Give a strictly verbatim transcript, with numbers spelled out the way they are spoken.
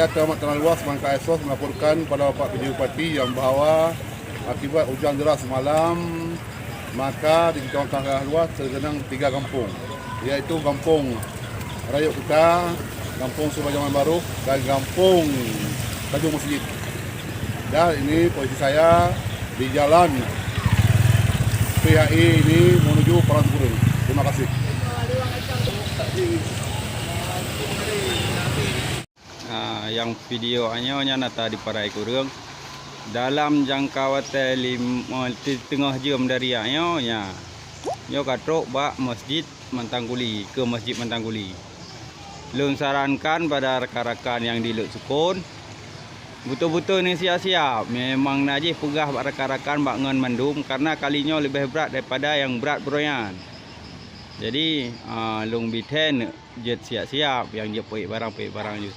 Kecamatan Haluas, Bangka Esos melaporkan kepada Bapak P J Bupati yang bahawa akibat hujan deras semalam, maka di Kecamatan Haluas tergenang tiga kampung, yaitu Kampung Rayuk Kuta, Kampung Subak Zaman Baru, dan Kampung Tanjung Masjid. Dan ini posisi saya di jalan P H I ini menuju Padang Gurun. Terima kasih. Ha, nyang video nyoe nyan ata diparai kureueng. Dalam jangka watèe lim-, teungoh jeuem dari nyoe, nya. Nyoe ka trok bak Masjid Mantang Kuli, keu Masjid Mantang Kuli. Lôn sarankan pada rakan-rakan nyang di Lhoksukon, beutôi-beutôi neuh siap-siap. Memang na jih peugah bak rakan-rakan bak ngon mandum, karena kali nyoe leubeh brat daripada nyang brat beurangkat. Jadi, a, lôn bi thèe neuh jeuet siap-siap, nyang jeuet peuék barang, peuék barang jih.